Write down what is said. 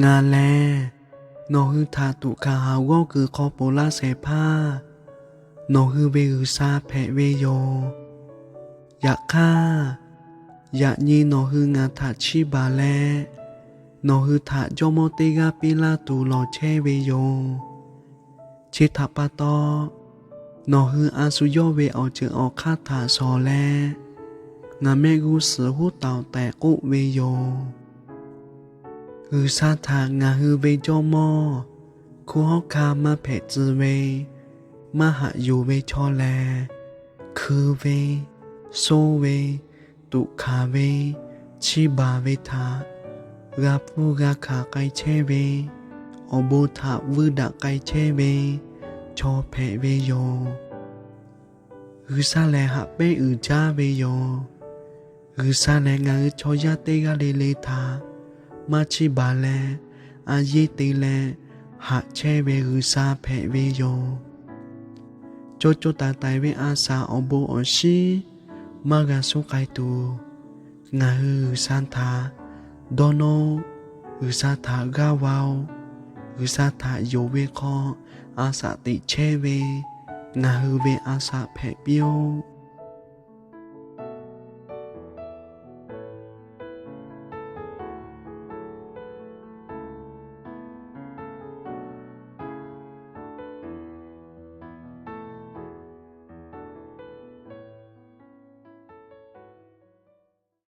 Ngaˬ lehˬ nawˬ hui htaꞈ tuꞈ hkanˍ haˍ g'awˇ kuiˬ hk'aw ponˬ laˇ shehˍ hpaˇ, nawˬ hui ve G'uiˬsha hpehꞈ ve yoˬ. Yaꞈ hk'aˇ, yaꞈ nyi nawˬ hui ngaˬ htaꞈ chiˇ baˬ leh, nawˬ hui htaꞈ jawˇmawˇ teˇ g'aˇ piˇ laˇ tuˬ lawˬ chehˇ ve yoˬ. Chi htaꞈ pa taw, nawˬ hui a shu yawˇ ve awˬ ceuˬ awˬ hk'aˇ htaꞈ shawˍ leh, ngaˬ mehˆ g'uˇ suhˍ huˉ taoˍ tehꞈ k'oˆ ve yoˬ. G'uiˬsha htaꞈ ngaˬ hui ve jawˇmawˇ hkunˉ hawˉ hkanˇ maˇ hpehꞈ tcuh ve, maˇ haꞈ yuˬ ve chaw lehˬ, hkui ve, soˇ ve, tuꞈ hkanˍ ve, chiˇ baˬ ve htaꞈ g'a pfuhˇ g'a hkanˍ k'ai chehˇ ve, awˬ bon htaꞈ vuiˇ daꞈ k'ai chehˇ ve chaw hpehꞈ ve yoˬ. G'uiˬsha lehˬ haꞈ pehnˇ uiˍ jaˇ ve yoˬ. G'uiˬsha lehˬ ngaˬ hui chaw yaˇ teˇ g'aˇ le le htaꞈ maˇ chiˇ baˬ leh, a yeˇ te leh haꞈ chehˇ ve G'uiˬsha hpehꞈ ve yoˬ. Cawˇ cawˇ taiˍ taiˍ ve a shaꞈ awˬ bon awˬ shiˉ maˇ g'a suh k'ai tuˬ, ngaˬ hui G'uiˬsha htaꞈ dawˇ nawˇ-oˆ. G'uiˬsha htaꞈ g'aˇ va-oˆ. G'uiˬsha htaꞈ yonˍ ve hk'aw a shaꞈ teꞈ chehˇ ve ngaˬ hui ve a shaꞈ hpehꞈ piˇ-oˆ.